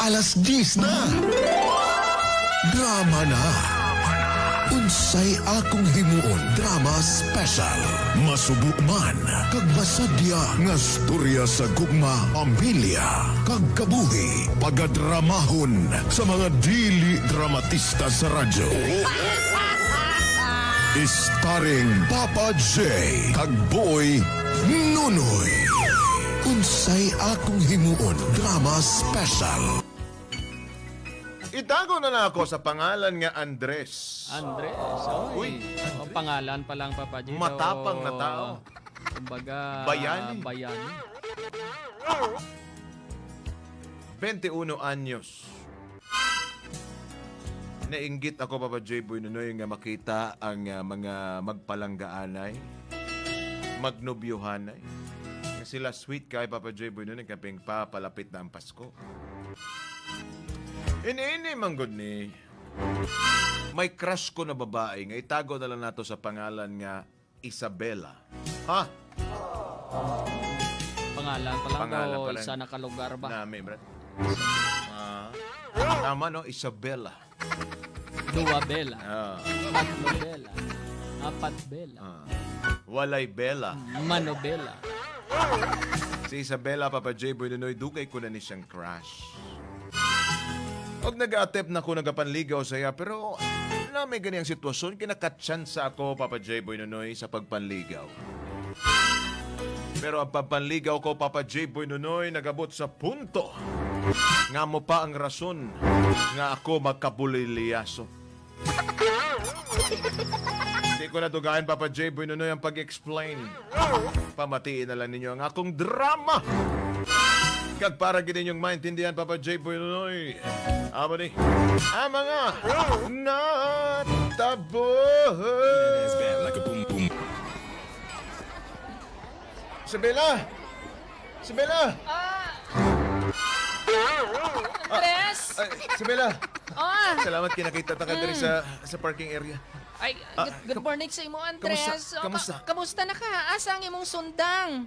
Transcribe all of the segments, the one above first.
Alas 10 na. Drama na. Unsay akong himuon drama special. Masubo man kag masadya nga storya sa gugma, pamilya, kag kabuhi. Pagadramahon sa mga dili dramatista sa radyo. Starring Papa J kag Boy Nunoy. Unsay akong himuon drama special. Itago na lang ako sa pangalan nga Andres. Andres. Uy, Oy. Ang pangalan pa lang, Papa J. Matapang na tao. Kumbaga, Bayani. Bayani. 21 anyos. Nainggit ako, Papa J. Boy Nunoy, nga makita ang mga magpalanggaanay, magnobyohanay. Nga sila sweet kay Papa J. Boy Nunoy, kaping pa palapit na ang Pasko. Iniini man gud ni. May crush ko na babae nga itago na lang nato sa pangalan nga Isabela. Ha? Pangalan pa lang Pangalan daw, pa lang. isa na kalugar ba? Nami, brad. Ah, tama no, Isabela. Dua Bella. Tatlo Bella. Apat Bella. Walay Bella. Mano Bella. Si Isabela, Papa J. Boy Nunoy, dugay ko na ni siyang crush. Og nag-attempt na ko nagapanligaw sa iya, pero na may ganiyang sitwasyon, kinakatsansa ako, Papa J. Boy Nunoy, sa pagpanligaw. Pero ang pagpanligaw ko, Papa J. Boy Nunoy, nagabot sa punto. Nga mo pa ang rason nga ako magkabulilyaso. Hindi ko na dugayan, Papa J. Boy Nunoy, ang pag-explain. Pamatiin na lang ninyo ang akong drama. Kag para gid ninyong maintindihan, Papa J. Boy Nunoy. Amo ni, ang mga natabo. Isabela! Isabela! Andres! Ay, Isabela! Oh, Salamat kinakita ta ka diri sa parking area. ay, good morning sa imo, Andres. Kamusta? Oh, Kamusta? Kamusta na ka? Asa ang imong sundang?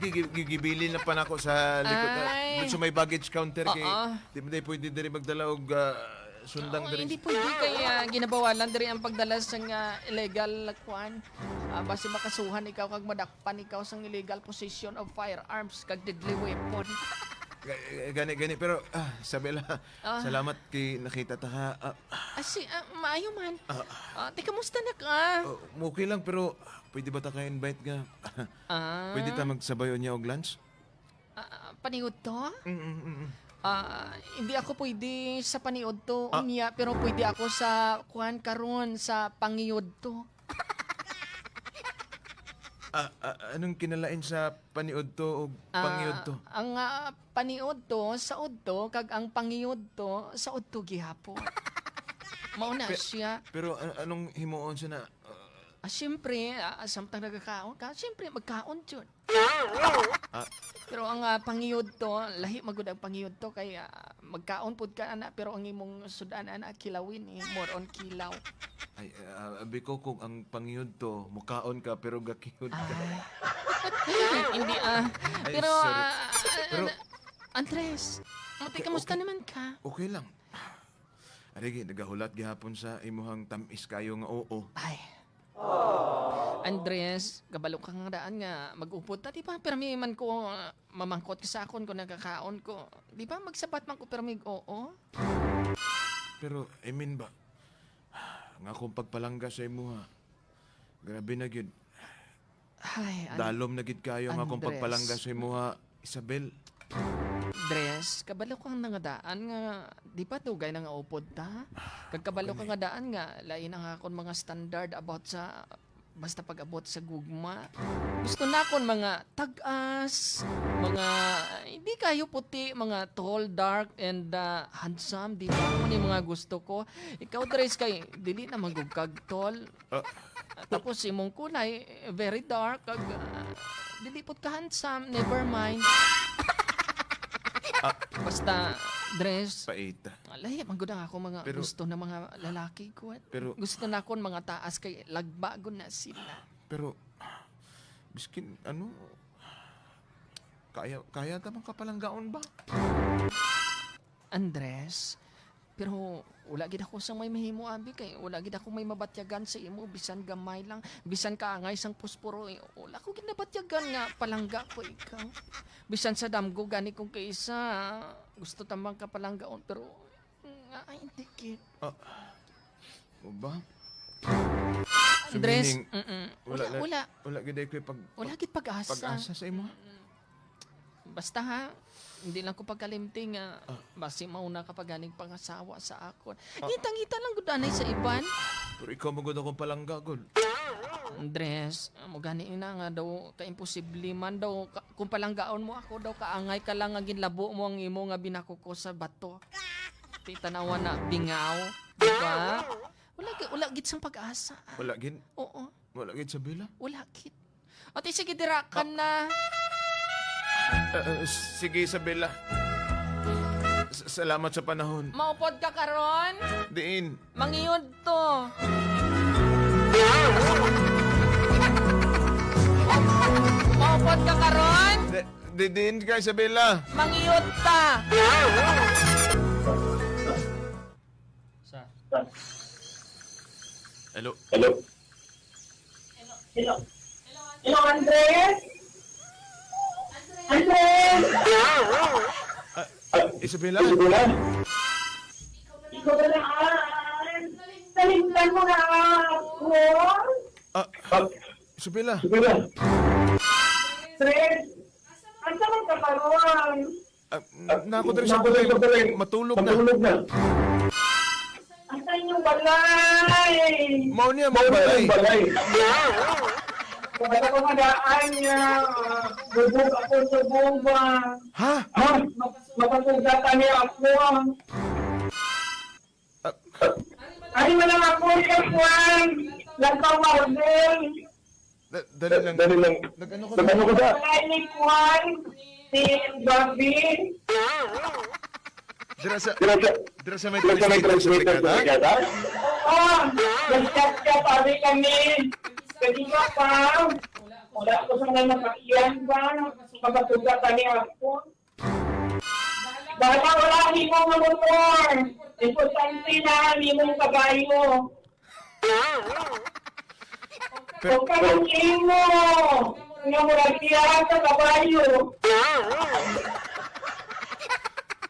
Gigibilin na pa nako sa likod. Ay. Sa may baggage counter kay Oo. di ba di pwede diri magdala og sundang Oh, diri. hindi pwede kay ginabawalan diri ang pagdala sa illegal kuan. Basi makasuhan ikaw kag madakpan ikaw sang illegal possession of firearms kag deadly weapon. Gani gani pero Isabela, salamat kay nakita ta ka. Asi, maayo man. Ti kamusta na ka? Oh, okay lang pero pwede ba ta ka invite nga? Pwede ta magsabayo niya og lunch? Paniod to? Hindi ako pwede sa paniod to, unya, pero pwede ako sa kuan karon sa pangiyod to. Anong kinalain sa paniod to og pangiyod to? Ang paniod to sa udto kag ang pangiyod to sa udto gihapon. Mao na siya. Pero anong himuon siya na? Siyempre, samtang nagakaon ka, siyempre magkaon jud. Pero ang pangiyod to, lahi magud ang pangiyod to kay magkaon pud ka ana pero ang imong sudan ana kilawin eh, more on kilaw. Ay, abi ko kung ang pangiyod to, mukaon ka pero gakiyod ka. Hindi Ay, Pero sorry. Pero- Andres, mati kamusta naman ka? Okay lang. Arigi, nagahulat gihapon sa imuhang tamis kayo nga oo. Ay. Andres, kabalo ka nga daan nga mag-upod ta, di ba? Pero man ko mamangkot ka sa akon kung nagkakaon ko. Di ba? Magsabat man ko pero may oo. Pero, I mean ba, nga akong pagpalangga sa imuha, grabe na gyud. Ay, Dalom na gyud kayo nga akong Andres. pagpalangga sa imuha, Isabel. Andres, kabalo ka nga daan nga, di ba dugay na nga upod ta? Kag kabalo ka nga daan nga, lain ang akon mga standard about sa basta pag-abot sa gugma. Gusto na akon mga tag-as, mga hindi kayo puti, mga tall, dark, and handsome, di ba? Ano yung mga gusto ko. Ikaw, Dres, kay dili na magugkag tall. Tapos imong kulay, very dark, kag, dili pud ka handsome, never mind. Basta, Dres, Paita. alay, magud ang ako mga gusto na mga lalaki ko. Gusto na akon mga taas kay lagbago na sila. Pero, biskin, ano, kaya, kaya ta bang kapalanggaon ba? Andres, pero wala gid ako sang may mahimo abi kay wala gid ako may mabatyagan sa imo bisan gamay lang, bisan kaangay sang pusporo eh, wala ko gid nabatyagan nga palangga ko ikaw. Bisan sa damgo gani kong kaisa gusto tamang ka palanggaon pero nga ay, hindi gid. O ba? So, Andres, meaning, Wala wala Wala gid ko pag wala gid pag-asa. pag-asa sa imo. Basta ha, hindi lang ko pagkalimting nga basi mauna ka pa ganing pangasawa sa akon. Ngita-ngita lang gud anay sa iban. Pero ikaw magud akong palangga gud. Andres, mo gani na nga daw kaimposible man daw kung palanggaon mo ako daw kaangay ka lang nga ginlabo mo ang imo nga binakuko sa bato. Ti tanawa na bingaw, di ba? Wala gid sang pag-asa. Wala gid. Oo, Wala gid Isabela. wala gid. Ate sige dira ka na. Sige Isabela. Salamat sa panahon. Maupod ka karon? Diin. Mangiyod to. Maupod ka karon? Diin ka Isabela. Mangiyod ta. Sa Hello. Hello. Hello. Hello, Andres? Andres! Isabela. Isabela? Ikaw ba na? Nalimtan mo na ako? Ah, Isabela. Isabela? Andres, asa man ka karon? Ah, na ako diri sa balay. Matulog na. Matulog na. Asa inyong balay? Mao niya mao balay. Balay. Wala ko madaan niya. Bubog ako sa bomba. Ha? Ha? Mapasugatan niya ako. Ah, Ay, wala ako siya, Juan. Lantaw Marvel. Dali lang. Dali lang. Nag-ano ka? Nag-ano ka sa? Balay ni Juan. Si Bobby. Dira sa Dira sa dira sa may dira sa may transmitter transmitter sa sa brigada? brigada? Oo, nag-chat ka, sabi kami. Pwede ba pa? Wala ko sana napakiyan ba? Mapasugatan niya ako. Bahala wala ni mong motor. Importante na ni mong kabayo. Pero Huwag ka ng imo. Nga murag siya sa kabayo.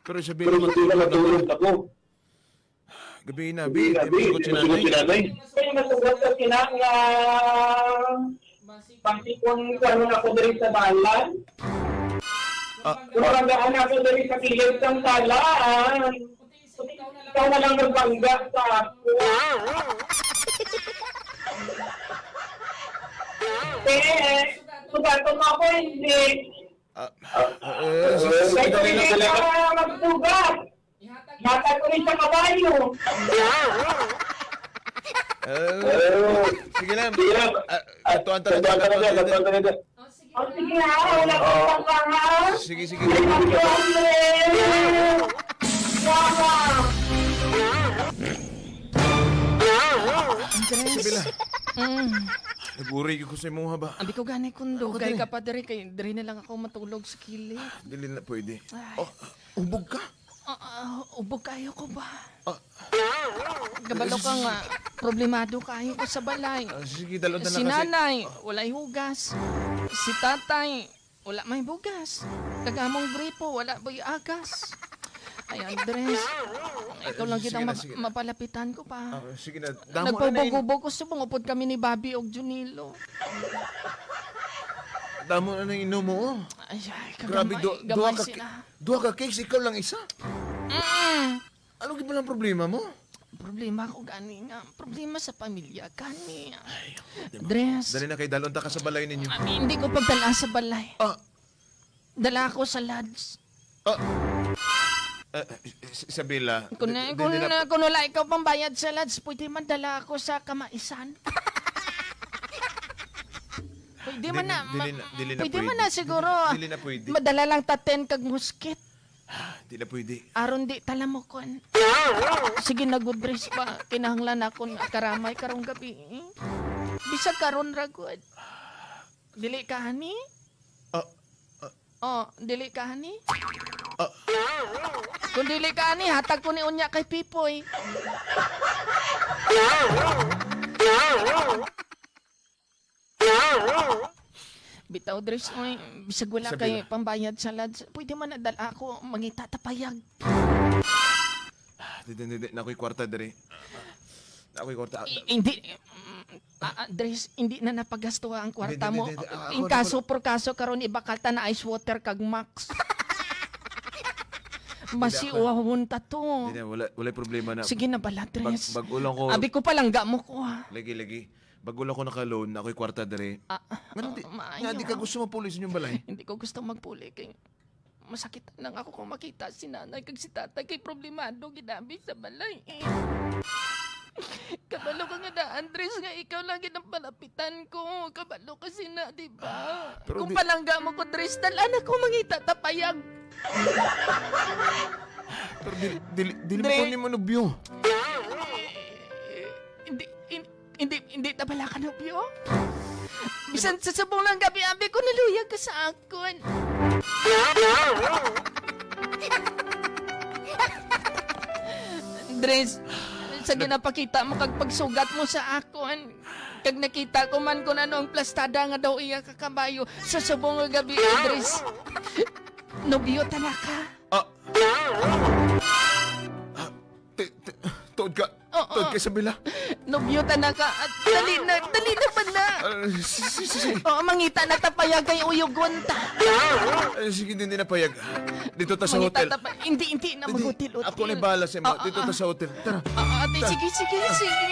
pero Isabela Pero matulog matulog matulog na ako. ako. Gabi na, bi. Gabi, Di masugot si masugot si nanay. nanay. Kaya masugot sa sina nga pangsikon karon ako diri sa balan. Ah, Kumanggaan ako diri sa kilid ng talaan. Ikaw na lang nagbangga sa ako. Eh, sugaton mo ako hindi. ah, eh, Kahit dali hindi lang. ka magsugat. Hatag ko rin sa kabayo. Eh, sige lang. Sige lang. Ah, katuan talaga, Katuan talaga, katuan katuan talaga. talaga. O sige ha, wala kang pangka ha. Sige, sige. Thank you, Andres. Mama. Andres. Isabela. Nag-uri ko sa imuha ba? Abi ko gani kung dugay ka pa diri kay diri na lang ako matulog sa kilid. Dili na pwede. Ay. Oh, ubog ka. Ubog kayo ko ba? Ah. Gabalo ka nga, problemado kayo ko sa balay. Ah, sige, dalon na Si kasi. nanay, walay hugas. Si tatay, wala may bugas. Kagamong gripo, wala boy agas. Ay, Andres, ikaw lang Sige kitang na, sige na. mapalapitan ko pa. Ah, sige na. Damo na na Nagpubog-ubog ko subong upod kami ni Bobby og Junilo. Damo na nang inom mo. Oh. Ay, ay, Grabe, kagamay, duha gamay ka, sila. duha ka cakes, ikaw lang isa. Ano gid ba lang problema mo? Problema ko gani nga. Problema sa pamilya gani. Andres, Dali na kay dalon ta ka sa balay ninyo. ay, hindi ko pagdala sa balay. Ah, Dala ko sa lads. ah. Isabela. Kung, kung, kung wala ikaw pambayad sa lads, pwede man dala ako sa kamaisan. Pwede man na, Dili na pwede man pwede. na siguro. Dili na pwede. Madala lang ta 10 kag musket. Di na pwede. Aron di talamokon. Sige na good dress pa. Kinahanglan ako nga karamay karong gabi. Bisag karon ra gud. Dili ka hani? Ah, Oh, dili ka hani? Ah. Kung Dili ka ani, hatag ko ni unya kay Pipoy. Bitaw Dres, oy, bisag wala Isabela. kay pambayad sa lads, pwede man na dala ako mangita tapayag. Di, di, di, di. Nako'y kwarta diri. Nako'y kwarta. Hindi Andres, hindi na napagasto ang kwarta Hindi, mo. hindi, hindi, hindi. In Ako, kaso por kaso karon ibakalta na ice water kag max. Masiuwahon ta to. Di, di, wala, wala problema na. Sige na bala, Dres. Bag, bago lang ko. Abi ko palangga mo ko ha. Lagi, lagi. Bago lang ko naka-loan, ako'y kwarta diri. Nga di, maayo. nga di ka gusto mapulis yung balay. Hindi ko gusto magpuli kay masakit lang ako kung makita si nanay kag si tatay kay problemado ginabi sa balay. Eh. Kabalo ka nga na, Andres, nga ikaw lang ang palapitan ko. Kabalo kasi na, di ba? Pero Kung di- palangga mo ko, Dres, dalaan ako mangita tapayag. Pero dili, dili, dili mo Dre. ko ni mo nobyo. Eh, Hindi, hindi, hindi na pala ka nobyo. Bisan sa sabong lang gabi-abi ko, naluyag ka sa akon. Andres, sa ginapakita mo kag pagsugat mo sa akon, kag nakita ko man kung ano ang plastada nga daw iya kakabayo sa subong nga gabi, Andres. Nobyo tanaka. Ah! Ah, tuod ka. Oo. Tuod ka, Isabela. Nobyo tanaka. At dali na pala. Ah, si, si, si. Oo, mangita na tapayag kay uyugon ta. Ay, sige, hindi na payag. Dito ta sa Mangita hotel. ta hindi, hindi na Hindi, mag-hotel-hotel. Ako na bahala sa imo. Oo, Dito ta sa hotel. Tara. Oo, ate, sige, sige, sige.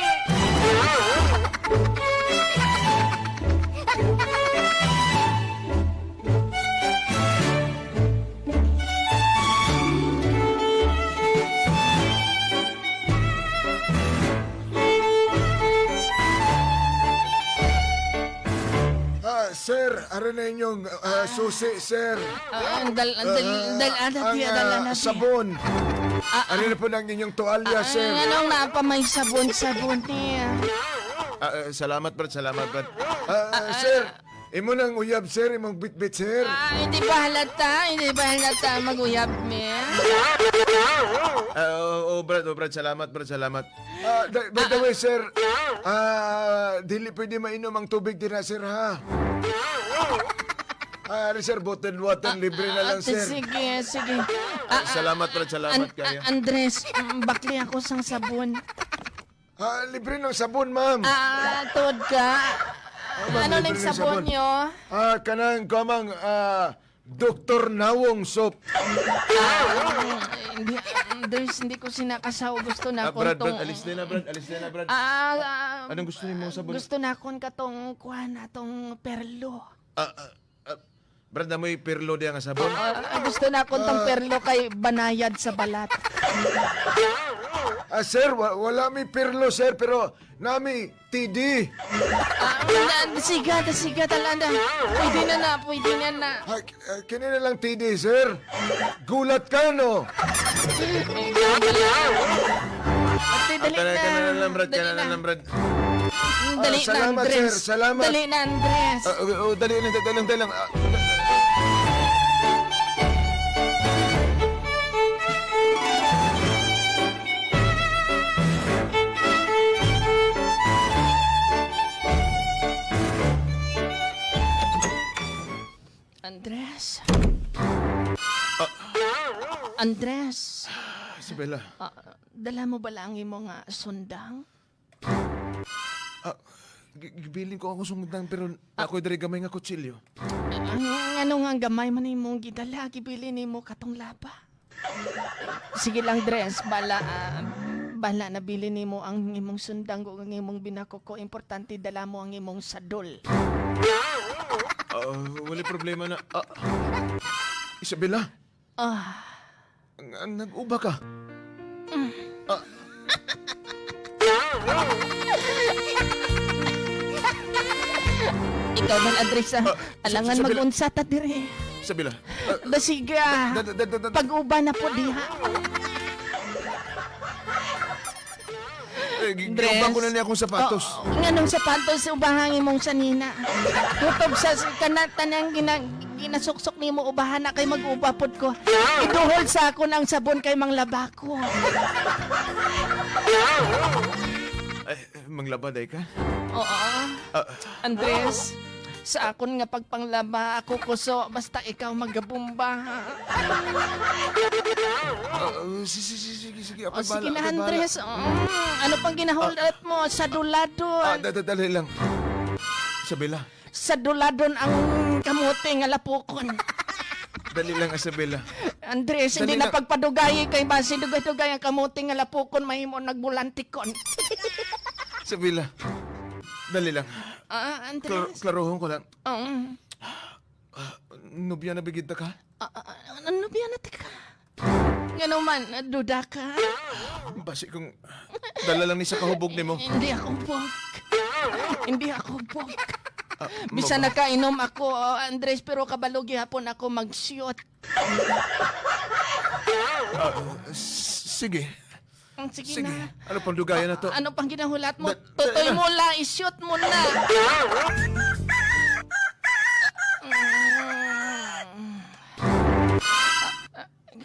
Ah, sir, ano na inyong susi, sir? Ah, ang dal, ang dal, dal, Ang dal, dal, sabon. Ano na po ng inyong tuwalya, sir? Anong napamay sabon-sabon niya? Ah, ah, salamat, Brad. Salamat, Brad. Ah, sir, imo nang uyab, sir, imong bitbit, sir. Ah, hindi ba halata? Hindi ba halata maguyab me? Ah, oh, oh, Brad. Oh, Brad. Salamat, Brad. Salamat. Ah, by the way, sir, dili pwede mainom ang tubig din na, sir, ha? Ah, sir, bottled water, libre na lang, Ate, sir. sige, sige. Ah, Salamat, Brad. Salamat kayo. Andres, bakli ako sang sabon. Ah, libre ng sabon, ma'am. Ah, tuod ka. ma'am, Ano libre nang ng sabon sabon. nyo? Ah, kanang kamang Dr. Nawong soap. Hindi, Andres, hindi ko sinakasaw. Gusto na Ah, akong Brad, tong... Brad. Alis na, Brad. Alis na, Brad. Ah, Anong gusto nimo sabon? Gusto na akong katong kuha na tong perlo. Ah, ah, ah, Brad, amoy perlo diya nga sabon. Ah, gusto na akong tong perlo kay banayad sa balat. Ah, sir, wala mi pirlo, sir, pero nami TD. Ah, siga, siga, talanda. Pwede na na, pwede na na. Ah, kini na lang TD, sir. Gulat ka, no? Ate, dali Ah, na. Kana na lang, Brad. Dali Kana na lang, Brad. Dali Ah, na, salamat, Andres. sir. Salamat. Dali na, Andres. Ah, oh, oh, dali lang, dali lang, dali lang. Ah, Andres. Andres, Isabela. dala mo ba lang imong nga sundang? Ah, gibilin ko ako sungdan pero ako'y diri gamay nga kutsilyo. Ang ano nga gamay man imong gidala, gibili nimo katong laba. Sige lang, Dres, bala bala nabili nimo ang imong sundang ug ang imong binakoko. Importante dala mo ang imong sadol. Ah, wala problema na. Ah, Isabela, Ah, nag-uba ka. Ah, ikaw man, Andres, ah. Alangan Isabela. mag-unsa ta dire. Isabela. Ah, Dasiga. da, da, da, da, da, Pag-uba na po diha. eh, giuba ko na niya akong sapatos. Oo, nganong sapatos ubahang imong sanina. Kutob sa kana tanang gina, ginasuksok nimo ubahan na kay mag-uba pod ko. Iduhol sa akon ang sabon kay manglaba ko. Ay, manglaba day ka? Oo. Andres, sa akon nga pagpanglaba ako kuso basta ikaw magabumba. Ha? Sige, sige, sige, sige. O Ako sige bahala, na ako'y bahala. Andres. Ano pang ginahold out mo? Sa duladon. Dali lang. Isabela, Sa duladon ang kamote nga lapukon. dali lang Isabela. Andres, hindi Dali na na. pagpadugay kay basi dugay-dugay ang kamote nga lapukon mahimo nagbulantikon. Isabela, dali lang. Andres. Klarohon ko lang. Nubya na bigid ta ka? Ano ba na tika? Nga naman, duda ka. Basi kung dala lang ni sa kahubog nimo. Hindi ako bog. Hindi ako bog. Bisan nakainom ako, oh, Andres, pero kabalo gihapon ako mag-shoot. Sige. Sige, Sige. na. Ano pang dugayan na to? Ano pang ginahulat mo? Dali Tutoy na. mo la, i-shoot mo na.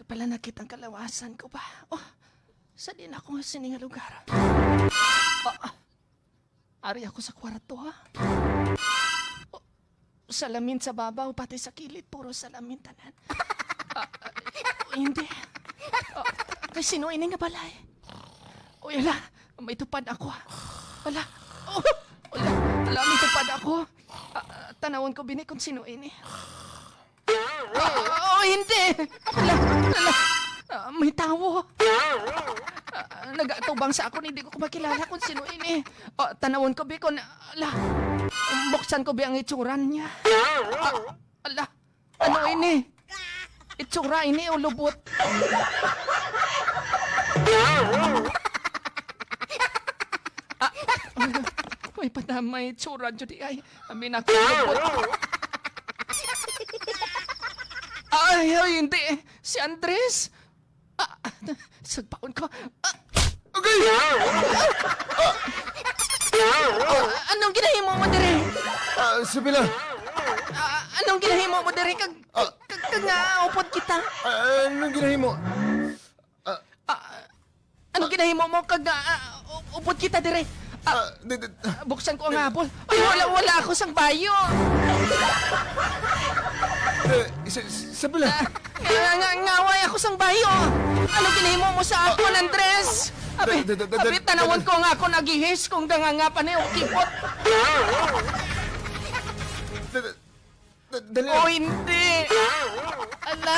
Pala nakita ang kalawasan ko ba? Oh, sa din ako sini nga lugar. Ari ako sa kwarto ha. Oh, salamin sa babaw, pati sa kilid, puro salamin tanan. Hindi. Oh, kay sino ini nga balay? Uy, ala, may tupad ako. Ala, oh, ala, ala, may tupad ako. Tanawon ko bini kung sino ini. Oh, hindi. Ala, ala, may tawo. Nagatubang sa ako, hindi ko makilala kung sino ini. Oh, tanawon ko bi kung, ala, buksan ko bi ang itsuran niya. Ala, ano ini? Itsura ini o lubot? Uy, padamay, tsura, Judy, ay. Amin ako, lubot. Ay, ay, hindi. Si Andres. Sagpaon ko. Okay! Anong ginahimo mo dire? Isabela! Anong ginahimo mo dire? Kag, kag, kag nga, upod kita. Anong ginahimo? Anong ginahimo mo? Kag, upod kita dire. Buksan ko ang habol. Ay, wala, wala ako sang bayo. Isabela! Nga, nga, ngaway ako sang bayo. Anong ginahimo mo sa akon, Andres? Abi, abi, tanawon ko nga ako nagihis kung danganga pa ni kipot. Dali O hindi. Ala.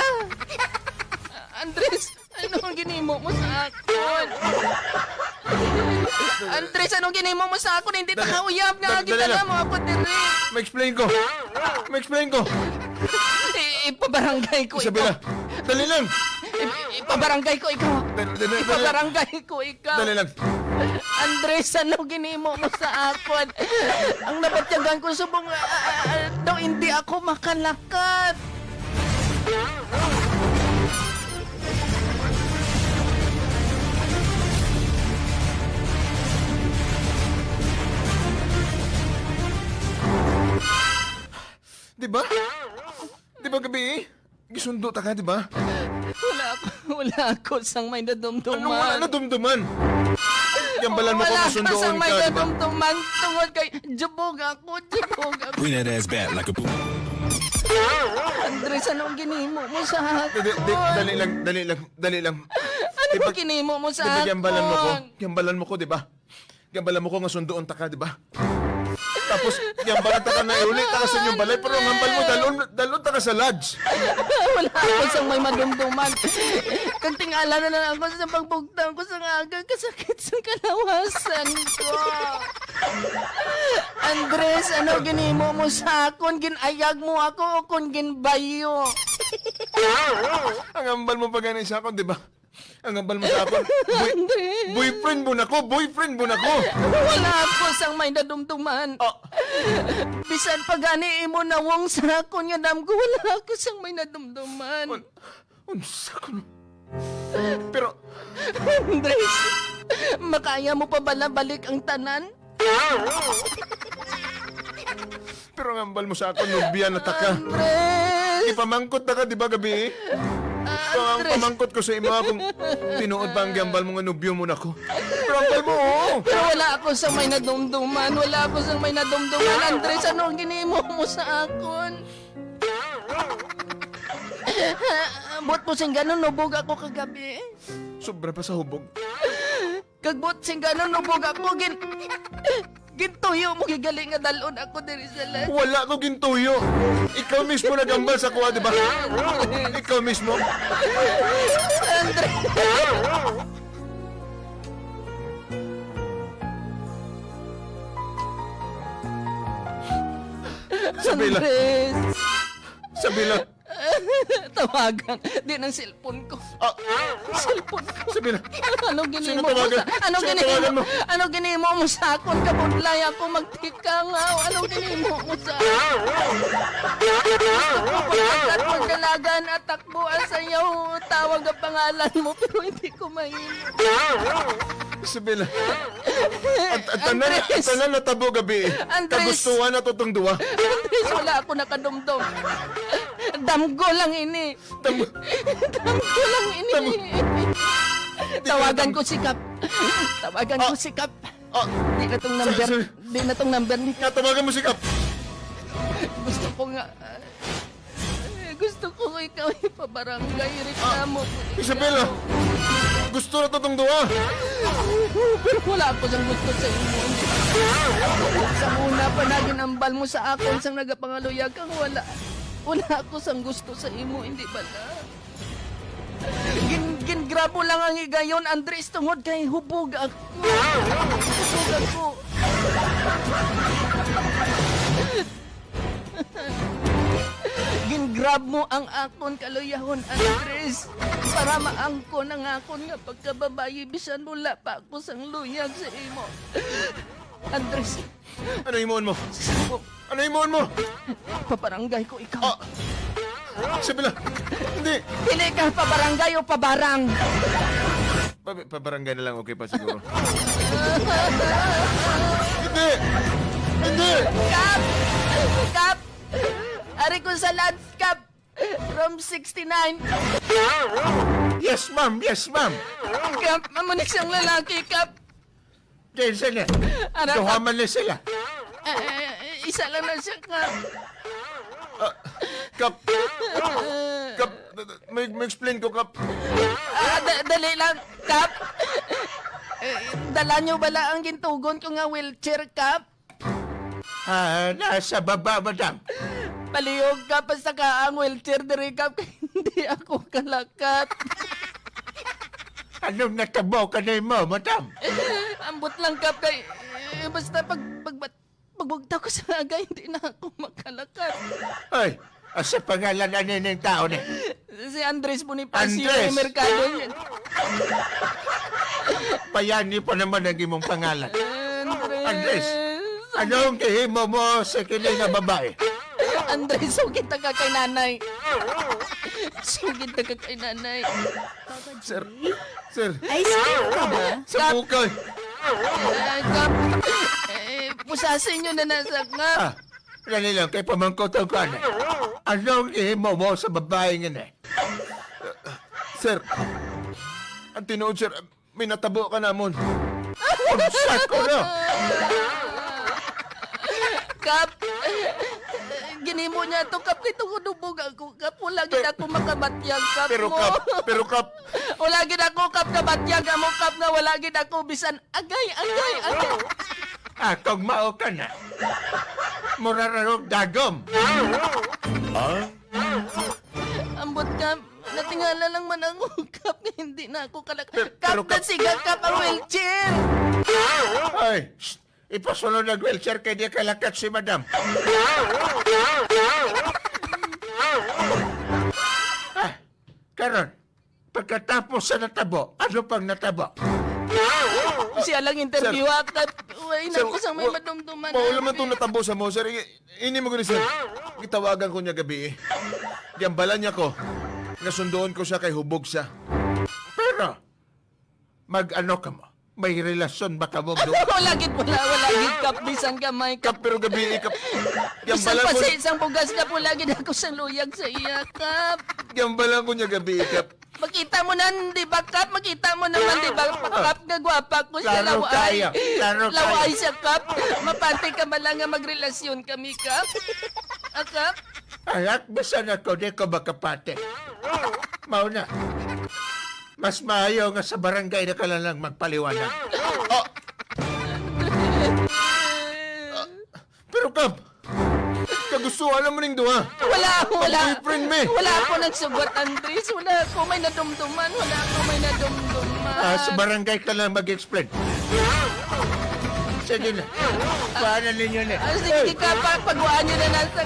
Andres, ano ang ginimo mo sa akon? Andres, anong ginimo mo sa akon? Hindi ta kauyab nga. Dali Gitala lang. mo ako dire. Ma-explain ko! Ma-explain ko! Ipabarangay ko ikaw. Isabela! Dali lang! Ipabarangay ko ikaw. Dali, dali, dali. Ipabarangay ko ikaw. Dali lang! Andres, ano ginimo mo sa akon? Ang nabatyagan ko subong daw hindi ako makalakat. Di ba? Di ba gabi eh? Gisundo ta ka, di ba? Wala ako sang may nadumduman. Anong wala na dumduman? Gambalan mo Wala kung ako sang masundoon may ka, di ba? nadumduman tungod kay jubog ako, jubog ako. Bring that ass back like a boom. Andres, anong ginimo mo sa akon? Dali lang, dali lang, dali lang. Ano ba ginimo mo sa Di ba akon? gambalan mo ko? Gambalan mo ko, di ba? Gambalan mo ko nga sundoon ta ka, di ba? Tapos, gambalan ta ka na iuli ta ka sa inyong balay, pero ang hambal mo, dalon, dalon ta ka sa lodge. Wala ako sang may madumduman. Kag tingala na lang ako sa pagbugtang ko sa aga kasakit sa kalawasan ko. Andres, ano ginimo mo sa akon? Ginayag mo ako o kung ginbayo? Ang hambal mo pa ganun sa akon, di ba? Ang hambal mo sa akon, Andres. boyfriend mo na ko, boyfriend mo na ko. Wala ako sang may nadumduman. Bisan pa gani imo nawong sa akon nga damgo, wala ako sang may nadumduman. Unsa ko no? Pero, Andres, makaya mo pa bala balik ang tanan? pero ang hambal mo sa akon, nobya na ta ka. Andres! Ipamangkot na ka, di ba, gabi? Ang Andres. pamangkot ko sa imo kung tinuod ba ang gambal mo nga nobyo mo nako. Pero ambal mo, oo. Pero wala ako sa may nadumduman. Wala ako sa may nadumduman. Andres, ano ang ginimo mo sa akon? Bot mo sing ganun, nubog ako kagabi. Sobra pa sa hubog. Kagbot sing ganun, nubog ako. Gintuyo mo gigaling nga dalon ako diri sa lan. Wala ko gintuyo. Ikaw mismo nagambal sa kuha, di ba? Ikaw mismo. Andres! Sabila. Andres! Sabila. Tawagan. Di ng cellphone ko. Ah, Cellphone ko. Sabila. Ano ginimo Sino mo tawagan? sa ano Sino ginimo tawagan mo? ano ginimo mo sa akon kabudlay ako magtika nga ano ginimo mo sa Pagkat magdalagan at takbuan sa iyo tawag ang pangalan mo pero hindi ko mahimo. Isabela. At tanan, Andres! tanan na tabo gabi. Andres! Kagustuhan na to tong duwa. Andres, wala ako nakadumdum. Damgo lang ini. Damgo lang ini. Tawagan ko si Kap. Tawagan ko si Kap. Ah, Di na tong number. Sorry, Di na tong number ni nga tawagan mo si Kap. Gusto ko nga... gusto ko ikaw ipabarangay. Reklamo ko. ikaw. Isabela. Gusto na to tong duwa. Pero wala ako sang gusto sa imo. Sa una pa na ginambal mo sa akon sang nagapangaluyag kang wala. Wala ako sang gusto sa imo, hindi bala. Gingrabo lang ang higayon, Andres, tungod kay hubog ako. Hubog ako. Gingrab mo ang akon kaluyahon, Andres. Para maangkon ang akon nga pagkababayi, bisan wala pa ako sang luyag sa imo. Andres, Ano himuon mo? sabo, Ano himuon mo? pabarangay ko ikaw. Ah! Isabela. Hindi. Pili ka pabarangay o pabarang. Pabarangay na lang okay pa siguro. Hindi. Hindi. Kap! Kap! Ari ko sa landscape. Room 69. Yes, ma'am. Yes, ma'am. Kap, mamunik siyang lalaki, Kap. Jensen eh. Ara, Kap. Duhaman na sila. Eh, eh, isa lang na siya, Kap. Kap. Kap. May explain ko, Kap. Ah, dali lang, Kap. Eh, dala niyo bala ang gintugon ko nga wheelchair, Kap? Ah, nasa baba, madam. Palihog ka pa sa ka ang wheelchair diri, Kap. Kay hindi ako kalakat. Anong natabo ka na mo, madam? Ambot lang, Kap, kay eh, basta pagbugtaw ko sa aga, hindi na ako makalakat. Ay, asa pangalan ano ng tao ni? Si Andres Bonifacio Andres! may Mercado yan. Bayani pa naman ang imong pangalan. Andres. Andres! Anong gihimo mo sa kini nga babae? Andres, sugit na ka kay nanay. Sugit na ka kay nanay. Sir. Sir. Ice cream ka ba? Sa bukay. Ah, Kap, eh, pusasin nyo na nasa kap. Ah, dali lang kay pamangkot ang kuan. Anong gihimo mo sa babae nga ni? Sir. Ang tinuod, sir, may natabo ka namon. Unsa ko no? Kap, eh, ginimo niya to, Kap. Kay tungod hubog ako, Kap. Wala gid ako makabatyag, Kap Pero mo. Kap, pero Kap, Wala gid ako, Kap, kabatyag amo, Kap, nga wala gid ako bisan agay, agay, agay. Akong mao ka na. Mura ra og dagom. Ambot, Kap. Natingala lang man ako, Kap, nga hindi na ako kalak. Kap, pero, Kap- nasiga, Kap, ang wheelchair. Ay, shh, ipasulod ang wheelchair kay di kalakat si madam. Ah, karon, pagkatapos sa natabo, ano pang natabo? Siya lang interview, ah, Kap. Uy, Sir, naku, sa may madumduman. Wala man itong natabo sa mo, sir. Ini mo gani, sir. Gitawagan ko niya gabi eh. Giambalan niya ko. Nasundoon ko siya kay hubog siya. Pero, mag-ano ka mo? May relasyon ba kamo do? Wala gid, wala, wala gid, Kap, bisan gamay, Kap. Kap, pero gabi, Kap. Bisan Giambalan pa ko, sa isang bugas na pula gid ako sa luyag sa iya, Kap. giambalan ko niya gabi, Kap. Makita mo na, di ba, Kap? Makita mo naman, di ba, Kap? Gagwapa ko siya, Klaro laway. kayo, klaro kayo. Laway siya, Kap. Mapantay ka man lang nga magrelasyon kami, Kap. Ah, Kap? Anak, bisan ako, di ko makapate. Mao na. Mas maayo nga sa barangay na ka lang lang magpaliwanag. Oh. Pero Kap, kagustuhan naman ning duha. Wala, wala. Boyfriend me. Wala ako nagsugot, Andres. Wala ako may nadumduman. Wala ako may nadumduman. Ah, sa barangay ka lang mag-explain. Sige na. Paano ninyo na? Ah, sige, Kap. Pagwaan niyo na lang sa...